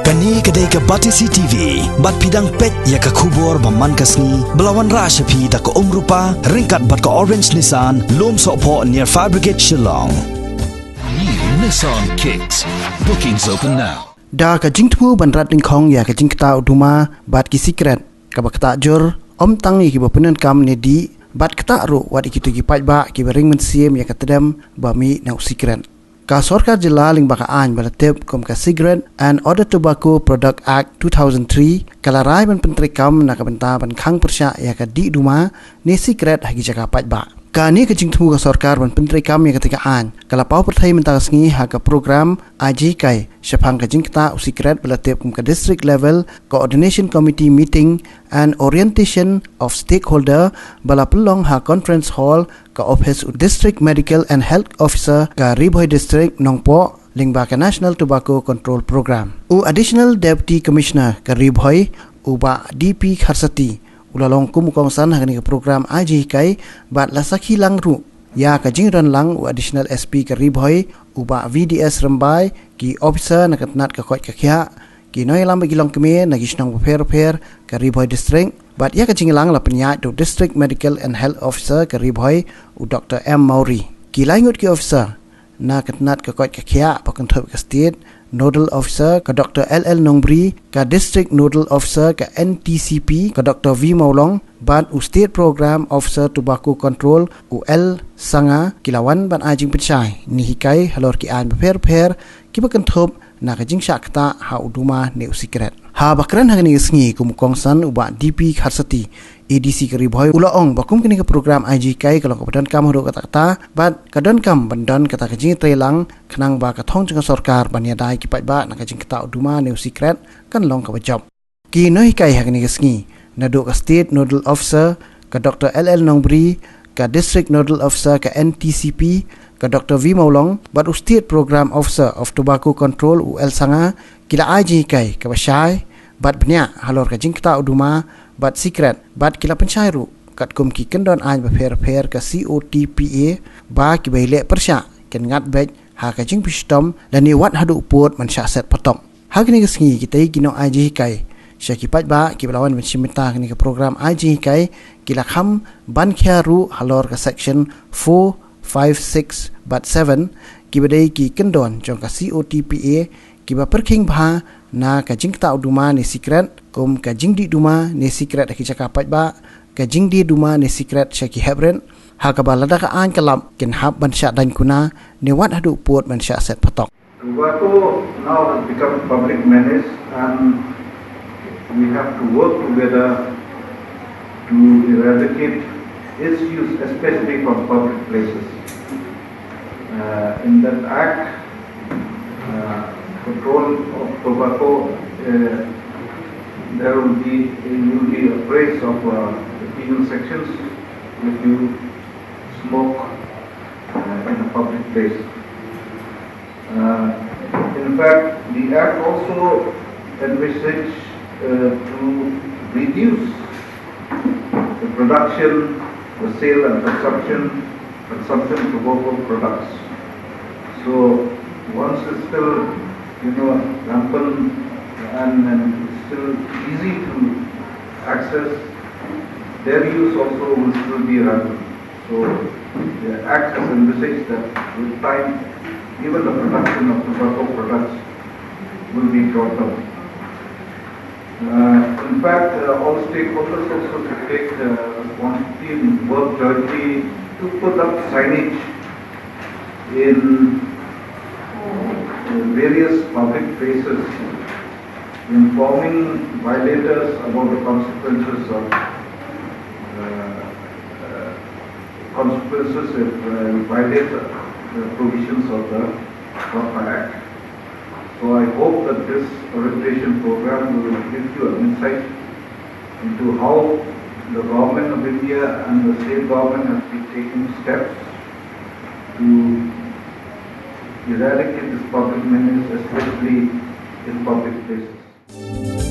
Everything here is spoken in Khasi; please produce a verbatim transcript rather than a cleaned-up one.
Kane ka dei ka Batesi T V, bad phi dang peit ïa ka khubor ba man ka sngi, ba la wanrah sha phi da ka Umrupa, ryngkat bad ka Orange Nissan, Lumsohphoh near Fire Brigade Shillong. New Nissan Kicks. Bookings open now. Da ka jingthmu ban rat dyngkhong ïa ka jingktah u duma bad ki sikret, kaba ktah jur, ym tang ïa kiba pyndonkam ne dih, bad ktah ruh wat ïa kito ki paidbah kiba ring mynsiem ïa ka tdem ba mih na u sikret. Ka sorkar jylla lyngba ka aiñ ba la tip kum ka Cigarette and Other Tobacco Product Act two thousand three, ka la rai ban pyntreikam na ka bynta ban khang pyrshah ïa ka dih duma ne sikret ha ki jaka paidbah. Kane ka jingthmu ka sorkar ban pyntreikam ïa kata ka aiñ, ka la paw pyrthei mynta ka sngi ha ka program aiti shaphang ka jingktah u sikret ba la tip kum ka District Level Coordination Committee Meeting and Orientation of Stakeholder, ba la pynlong ha Conference Hall ka ophis u District Medical and Health Officer ka Ri Bhoi District, Nongpoh, lyngba ka National Tobacco Control Program. U Additional Deputy Commissioner ka Ri Bhoi, u Bah D P Kharsati, u la long kum u kongsan ha kane ka program aiti, bad la sakhi lang ruh ïa ka jingdon lang u Additional S P ka Ri Bhoi, u Bah V D S Rymbai, ki officer na ka tnat ka koit ka khiah, ki nongïalam bad ki longkmie na ki shnong bapher bapher ka Ri Bhoi District, bad ïa ka jingïalang la pynïaid da u District Medical and Health Officer ka Ri Bhoi, u Doctor M Mawrie. Ki lai ngut ki officer na ka tnat ka koit ka khiah, ba kynthup ka State Nodal Officer ka Doctor L L Nongbri, ka District Nodal Officer ka N T C P ka Doctor V Mawlong, bad u State Program Officer Tobacco Control u L Sanga, ki la wan ban ai jingpynshai ne hikai halor ki aiñ bapher bapher kiba kynthup na ka jingshah ktah ha u duma ne u sikret. Haba kren ha kane ka sngi kum u kongsan, u Bah D P Kharsati, A D C ka Ri Bhoi, u la ong ba kum kane ka program aiti ka long kaba donkam haduh katta katta, bad ka donkam ban don kata ka jingtreilang khnang ba ka thong jong ka sorkar ban ïada ïa ki paidbah na ka jingktah u duma ne u sikret kan long kaba jop. Ki nonghikai ha kane ka sngi, naduh ka State Nodal Officer ka Doctor L L Nongbri, ka District Nodal Officer ka N T C P ka Doctor V Mawlong, bad u State Program Officer of Tobacco Control u L Sanga, ki la ai jinghikai kaba shai bad bniah halor ka jingktah u duma bad sikret, bad ki la pynshai ruh katkum ki kyndon aiñ bapher bapher ka C O T P A, ba kiba ïaleh pyrshah kin ngat beit ha ka jingpynshitom lane wat haduh pud ban shah set patok. Ha kane ka sngi, kitei ki nongai jinghikai sha ki paidbah kiba la wan ban shim bynta ha kane ka program ai jinghikai, ki la kham ban khia ruh halor ka section four, five, six bad seven, kiba dei ki kyndon jong ka C O T P A, kiba pyrkhing bha na ka jingktah u duma ne sikret, kum ka jingdih duma ne sikret ha ki jaka paidbah, ka jingdie duma ne sikret sha ki heprit, ha kaba lada ka aiñ ka lap, kin hap ban shah daiñ kuna ne wat haduh pud ban shah set patok. Tobacco now has become a public menace, and we have to work together to eradicate its use, especially from public places. Uh, in that act, uh, control of tobacco, uh, there will be, you will be appraised of, uh, the penal sections if you smoke, uh, in a public place. Uh, in fact, the act also envisaged, uh, to reduce the production, the sale and consumption, consumption of tobacco products. So once it's still, you know, rampant and, and it's still easy to access, their use also will still be rampant. So the act has envisaged that with time, even the production of tobacco products will be brought down. Uh, in fact, uh, all stakeholders also to take, uh, responsibility and work jointly to put up signage in, uh, various public places, informing violators about the consequences of, uh, uh, consequences if, uh, you violate the provisions of the Tobacco Act. So I hope that this orientation program will give you an insight into how the Government of India and the state government have been taking steps to eradicate this public menace, especially in public places.